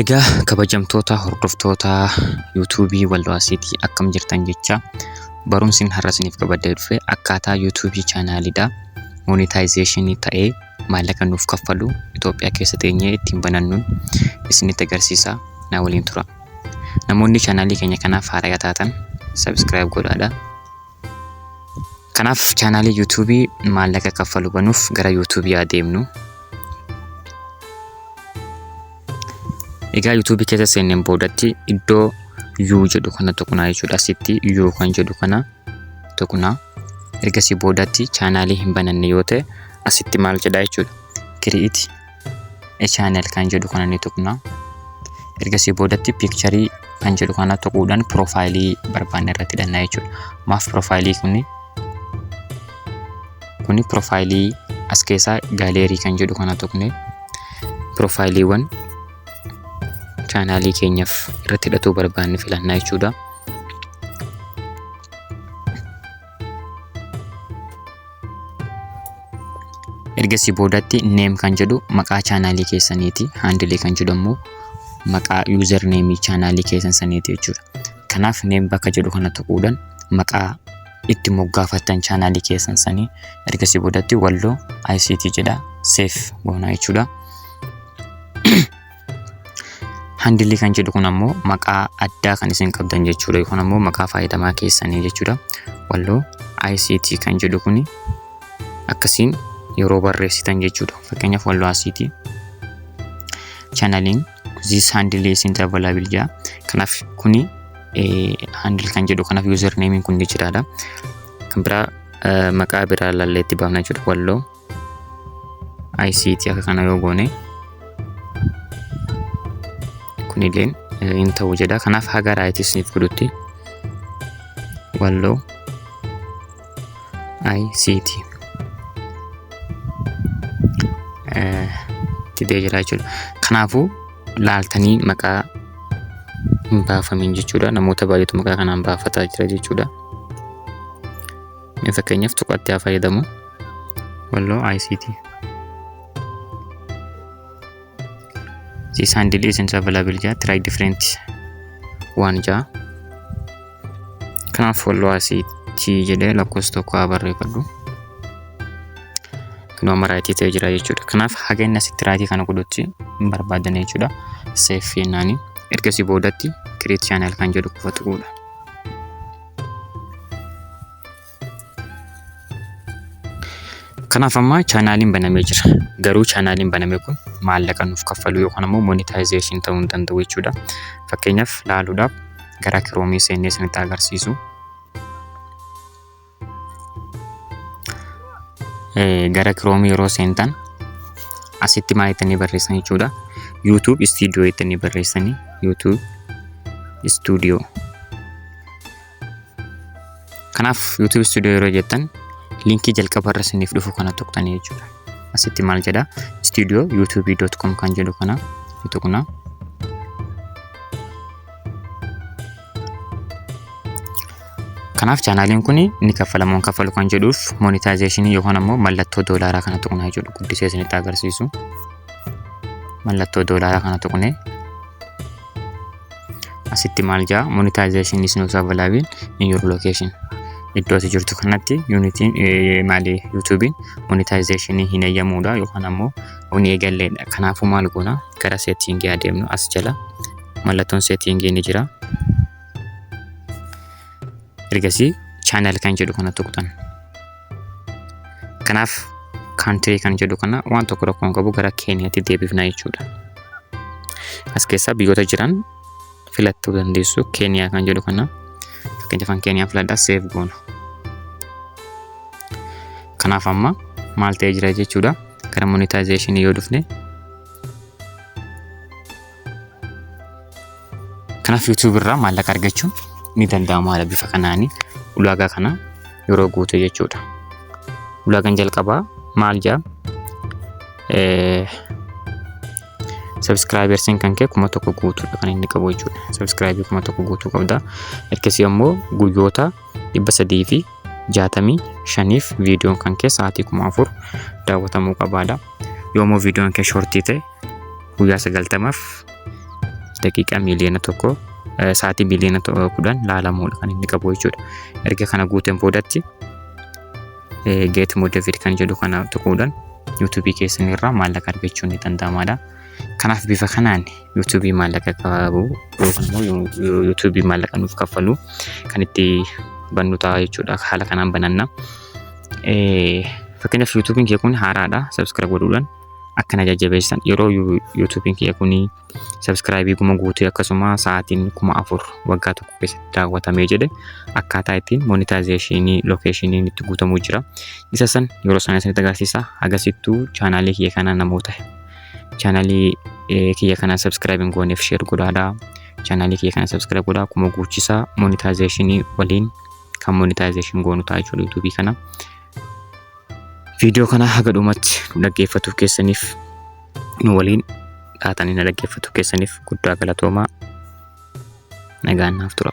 Egaa kabajamtoota hordoftoota yuutuubii Walloo Asiitii akkam jirtan jecha barumsin har'a isiniif qabadhee dhufe akkaataa yuutuubii chaanaalidha. Monetaayizeeshinii ta'ee maallaqa nuuf kaffalu Itoophiyaa keessa teenyee ittiin banannuun isinitti agarsiisa na waliin tura. Namoonni chaanaalii keenya kanaaf haaraa taatan sabiskiraayib godhaadha. Kanaaf chaanaalii yuutuubii maallaqa kaffalu banuuf gara yuutuubii adeemnu. Egaa yuutuubii keessa seenneen boodatti iddoo U jedhu kana tuqnaa jechuudha. Asitti U kan jedhu kana tuqnaa. Ergasii boodatti chaanaalii hin bananne yoo ta'e asitti maal jedha jechuudha. Create a channel kan jedhu kana ni tuqna. Ergasii boodatti piikcharii kan jedhu kana tuquudhaan piroofaayilii barbaanne irratti hidhanna jechuudha. Maaf piroofaayilii kuni piroofaayilii as keessaa gaaleerii kan jedhu kana tuqne piroofaayiliiwwan chaanaalii keenyaaf irratti hidhatuu barbaanne filannaa jechuudha. Ergasii boodatti name kan jedhu maqaa chaanaalii keessaniiti. Handle kan jedhu ammoo maqaa user name chaanaalii keessan saniiti jechuudha. Kanaaf name bakka jedhu kana tuquudhaan maqaa itti moggaafattan chaanaalii keessan sanii ergasii boodatti Walloo ICT jedha save goonaa jechuudha. Handilii kan jedhu kun ammoo maqaa addaa kan isin qabdan jechuudha yookaan ammoo maqaa fayyadamaa keessanii jechuudha. Walloo ICT kan jedhu kun akkasiin yeroo barreessitan jechuudha. Fakkeenyaaf Walloo ICT chaanaliin this handle isn't available jedha. Kanaaf kuni handle kan jedhu kanaaf user name kun ni jiraadha. Kan biraa maqaa biraa laallee itti baafna jechuudha. Walloo ICT akka kana yoo goone kunilleen hin ta'u jedha. Kanaaf haga raayitii isiniif godhutti Walloo ICT fidee jira jechuudha. Kanaafuu laaltanii maqaa hin baafamiin jechuudha. Namoota baay'eetu maqaa kanaan baafataa jira jechuudha. Mee fakkeenyaaf tuqaatti haa fayyadamu. Walloo ICT. This handle isn't available jaa try different one jaa. Kanaaf Walloo ICT jedhee lakkoofsa tokko haa barreeffadhu. Kunoo amma raayitii ta'ee jira jechuudha. Kanaaf haga inni asitti raayitii kana godhutti hin barbaadan jechuudha. Save jennaani. Ergasii boodatti create channel kan jedhu qofa tuquudha. Kanaaf amma chaanaaliin banamee jira. Garuu chaanaaliin baname kun maallaqa nuuf kaffaluu yookaan ammoo monetization ta'uu hin danda'u jechuudha. Fakkeenyaaf laaluudhaaf gara kiroomii seennee isinitti agarsiisu. Gara kiroomii yeroo seentan asitti maal jettanii barreessan jechuudha. YouTube Studio jettanii barreessanii YouTube Studio. Kanaaf YouTube Studio yeroo jettan liinkii jalqaba irra isiniif dhufu kana tuqxanii jechuudha. Asitti maal jedha? Studio youtube.com kan jedhu kana ni tuqna. Kanaaf chaanaaliin kun ni kaffalamoo hin kaffalu kan jedhuuf monetaayizeeshinii yookaan ammoo mallattoo doolaaraa kana tuqnaa jechuudha. Guddisee isinitti agarsiisu. Mallattoo doolaaraa kana tuqnee asitti maal jaa monetization is not available in your location. Iddoo ati jirtu kanatti yuunitiin maali yuutuubiin monetization hin eeyyamuudha yookaan ammoo hin eegalleedha. Kanaafuu maal goona gara seetiingii adeemnu as jala mallattoon seetiingii ni jira. Ergasii channel kan jedhu kana tuqxan. Kanaaf country kan jedhu kana waan tokko rakkoon qabu gara Keeniyaatti deebifna jechuudha. As keessaa biyyoota jiran filattuu dandeessu. Keeniyaa kan jedhu kana fakkeenyaaf kan Keeniyaa filadhaa save goona. Kanaaf amma maal ta'ee jira jechuudha. Gara monetization yoo dhufne kanaaf YouTube irraa maallaqa argachuun ni danda'ama haala bifa kanaani ulaagaa kana yeroo guute jechuudha. Ulaagaan jalqabaa maal jaa? Sabskraayibersiin kan kee 1000 guutuudha kan inni qabu jechuudha. Sabskraayibii 1000 guutuu qabda. Ergasii ammoo guyyoota 365f viidiyoon kan kee sa'aatii 4000 daawwatamuu qabaadha. Yoo immoo viidiyoon kee shortii ta'e guyyaa 90f Daqiiqaa 1,000,000, sa'aatii 10,000,000 laalamuudha kan inni qabu jechuudha. Erga kana guuteen boodatti get motivated kan jedhu kana tuquudhaan YouTubeii keessan irraa maallaqa argachuun ni danda'amaadha. Kanaaf bifa kanaan YouTubeii maallaqa qabu yookaan immoo YouTubeii maallaqa nuuf kaffalu kan itti bannu ta'a jechuudha. Haala kanaan bananna. Fakkeenyaaf, YouTubeiin kee kun haaraadha. Subscribe godhuudhaan akkana jajjabeessan. Yeroo YouTubeiin kee kun subscribeii 1000 guutee, akkasuma sa'aatiin 4000 waggaa tokko keessatti daawwatamee jedhe, akkaataa ittiin monetizationii locationiin itti guutamuu jira. Isa san yeroo sana isinitti agarsiisa. Agasittuu channelii kiyya kana, namoota channelii kiyya kana subscribe hin gooneef share godhaadha. Channelii kiyya kana subscribe godhaa, 1000 guuchisaa, monetizationii waliin kan monetization goonu ta'a jechuudha YouTubeii kana. Viidiyoo kana haga dhumatti nu dhaggeeffatu keessaniif, nu waliin taatanii na dhaggeeffatu keessaniif guddaa galatoomaa. Nagaan naaf tura.